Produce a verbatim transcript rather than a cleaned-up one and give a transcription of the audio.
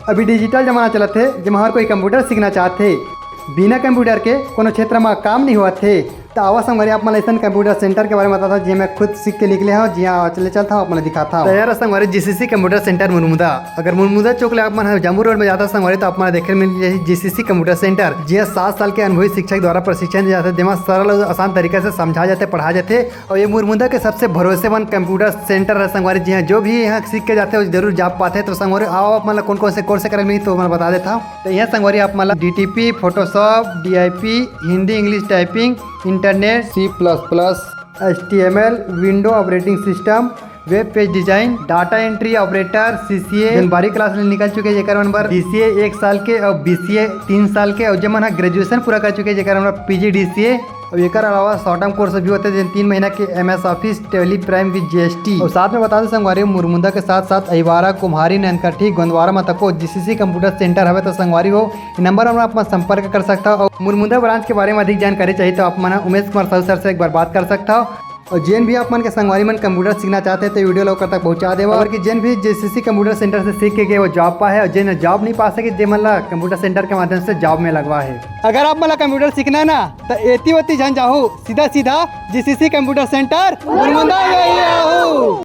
अभी डिजिटल जमाना चलत हे, जेमा हर कोई कंप्यूटर सीखना चाहत हे। बिना कंप्यूटर के कोनो क्षेत्र म काम नहीं होवत हे। त आवा संगवारी, आप मन ला अइसन कंप्यूटर सेंटर के बारे में बताथंव, जे मैं खुद सीख के निकले हंव, जिहां चले चलथंव, आप मन ला दिखाथंव। त ये हरे संगवारी, जीसीसी कंप्यूटर सेंटर मुरमुदा। अगर मुरमुदा चौक ले आप मन ह जाम्बू रोड में जाथव संगवारी, त आप मन ला देखे मिल जाही जीसीसी कंप्यूटर सेंटर, जिहां सात साल के अनुभवी शिक्षक द्वारा प्रशिक्षण दिए जाथे, जेमा सरल अउ आसान तरीका से समझाए जाथे, पढ़ाए जाथे। अउ ये मुरमुदा के सबसे भरोसेमंद कंप्यूटर सेंटर हे संगवारी जी। हाँ, जो भी यहाँ सीख के जाथे, वो जरूर job पाथे। तो संगवारी, आओ, आप मन ला कौन कौन से course करे मिलही, तो मैं बता देता हूँ। तो यहाँ संगवारी, आप मन ला DTP, Photoshop, DIP, Hindi English typing, internet, C plus plus, HTML, Windows operating system, web page design, data entry operator, CCA, जेन बारहवीं class ले निकल चुके, जेकर मन बर डीसीए एक साल के अउ बीसीए तीन साल के, अउ जेमन ह graduation पूरा कर चुके, जेकर मन बर पीजीडीसीए। अउ एकर अलावा short term course भी होथे, जेन तीन महीना के MS Office, Tally, Prime with GST। अउ साथ में बता दें संगवारी, मुरमुदा के साथ साथ अहिवारा, कुम्हारी, नैनकट्ठी, गोंदवारा म तको जीसीसी कंप्यूटर सेंटर हवे। तो संगवारी हो, ये नंबर म आप मन संपर्क कर सकथव। अउ मुरमुदा ब्रांच के बारे में अधिक जानकारी चाहिए, तो आप मन उमेश कुमार साहू सर से एक बार बात कर सकथव। अउ जेन भी आप मन के संगवारी मन कंप्यूटर सीखना चाहते हैं, तो वीडियो ला ओकर तक पहुंचा देवा। अउ कि जेन भी जीसीसी कंप्यूटर सेंटर से सीख के गए, वो job पाए हे, अउ जेन job नहीं पा सके, जे मन ला कंप्यूटर सेंटर के माध्यम से job में लगवा हे। अगर आप मन ला कंप्यूटर सीखना हे ना, तो एती ओती झन जाहू, सीधा सीधा जीसीसी कंप्यूटर सेंटर मुरमुदा में ही आहू।